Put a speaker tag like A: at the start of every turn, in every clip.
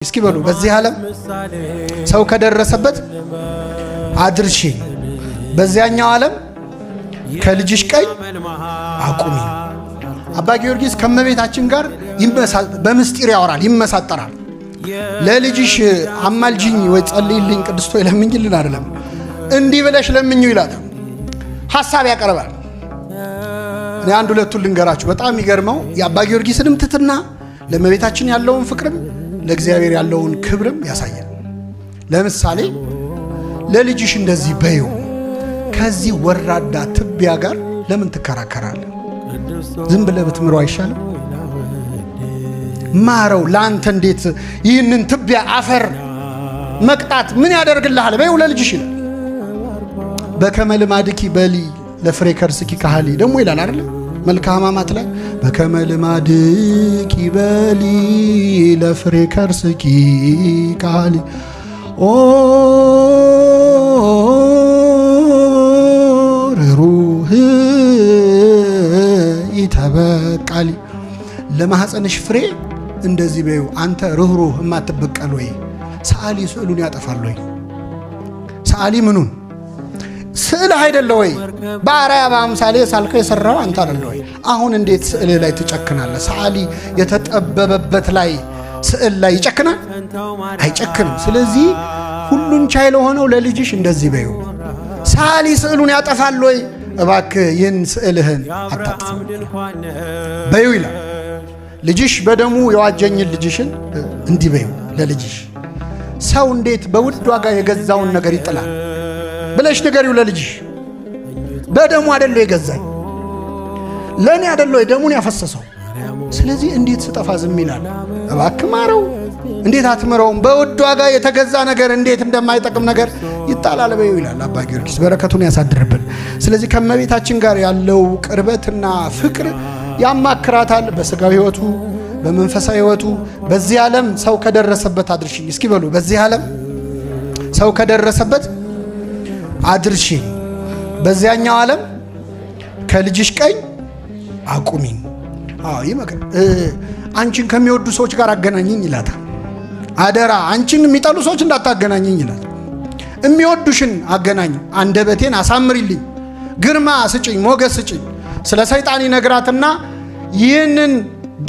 A: እስኪ በሉ በዚህ ዓለም ሰው ከደረሰበት አድርሺኝ፣ በዚያኛው ዓለም ከልጅሽ ቀኝ አቁሚ። አባ ጊዮርጊስ ከእመቤታችን ጋር በምስጢር ያወራል፣ ይመሳጠራል። ለልጅሽ አማልጅኝ ወይ ጸልይልኝ፣ ቅድስት ሆይ ለምኝልን አይደለም፣ እንዲህ ብለሽ ለምኙ ይላታል። ሐሳብ ያቀርባል። እኔ አንድ ሁለቱን ልንገራችሁ። በጣም የሚገርመው የአባ ጊዮርጊስንም ትትና ለእመቤታችን ያለውን ፍቅርም ለእግዚአብሔር ያለውን ክብርም ያሳያል። ለምሳሌ ለልጅሽ እንደዚህ በይው፣ ከዚህ ወራዳ ትቢያ ጋር ለምን ትከራከራለህ? ዝም ብለህ ብትምረው አይሻልም? ማረው። ለአንተ እንዴት ይህንን ትቢያ አፈር መቅጣት ምን ያደርግልሃል? በይው ለልጅሽ ይላል። በከመ ልማድኪ በሊ ለፍሬ ከርስኪ ካህሊ ደግሞ ይላል አይደለ? መልክአ ሕማማት ላይ በከመ ልማድኪ በሊ ለፍሬ ከርስኪ ካህሊ ኦ ርሩህ ኢተበቃሊ ለማኅፀንሽ ፍሬ እንደዚህ በይው። አንተ ርኅሩህ የማትበቀል ወይ ሰዓሊ ስዕሉን ያጠፋል ወይ? ሰዓሊ ምኑን ስዕልህ አይደለ ወይ? በአርአያ በአምሳሌ ሳልከው የሰራው አንተ አይደለ ወይ? አሁን እንዴት ስዕልህ ላይ ትጨክናለህ? ሰዓሊ የተጠበበበት ላይ ስዕል ላይ ይጨክናል? አይጨክንም። ስለዚህ ሁሉን ቻይ ለሆነው ለልጅሽ እንደዚህ በይው። ሰዓሊ ስዕሉን ያጠፋል ወይ? እባክህ ይህን ስዕልህን አታጥፋ በይው ይላል። ልጅሽ በደሙ የዋጀኝን ልጅሽን እንዲህ በይው ለልጅሽ። ሰው እንዴት በውድ ዋጋ የገዛውን ነገር ይጥላል ብለሽ ንገሪው ለልጅሽ። በደሙ አይደለ የገዛኝ፣ ለእኔ አይደለ ደሙን ያፈሰሰው። ስለዚህ እንዴት ስጠፋ ዝም ይላል? እባክህ ማረው። እንዴት አትምረውም? በውድ ዋጋ የተገዛ ነገር እንዴት እንደማይጠቅም ነገር ይጣላል በይው ይላል አባ ጊዮርጊስ። በረከቱን ያሳድርብን። ስለዚህ ከእመቤታችን ጋር ያለው ቅርበትና ፍቅር ያማክራታል። በስጋዊ ሕይወቱ፣ በመንፈሳዊ ሕይወቱ። በዚህ ዓለም ሰው ከደረሰበት አድርሽኝ። እስኪ በሉ በዚህ ዓለም ሰው ከደረሰበት አድርሽኝ፣ በዚያኛው ዓለም ከልጅሽ ቀኝ አቁሚኝ። አዎ ይመክር። አንቺን ከሚወዱ ሰዎች ጋር አገናኝኝ ይላታል። አደራ አንቺን የሚጠሉ ሰዎች እንዳታገናኝኝ ይላል። የሚወዱሽን አገናኝ፣ አንደበቴን አሳምሪልኝ፣ ግርማ ስጭኝ፣ ሞገስ ስጭኝ። ስለ ሰይጣን ይነግራትና ይህንን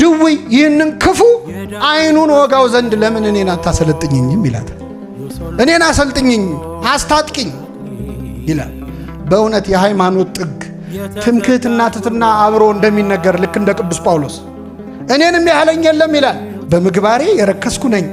A: ድውይ ይህንን ክፉ ዓይኑን ወጋው ዘንድ ለምን እኔን አታሰለጥኝኝም ይላታል። እኔን አሰልጥኝኝ፣ አስታጥቂኝ ይላል። በእውነት የሃይማኖት ጥግ ትምክህትና ትትና አብሮ እንደሚነገር ልክ እንደ ቅዱስ ጳውሎስ እኔንም ያህለኝ የለም ይላል። በምግባሬ የረከስኩ ነኝ፣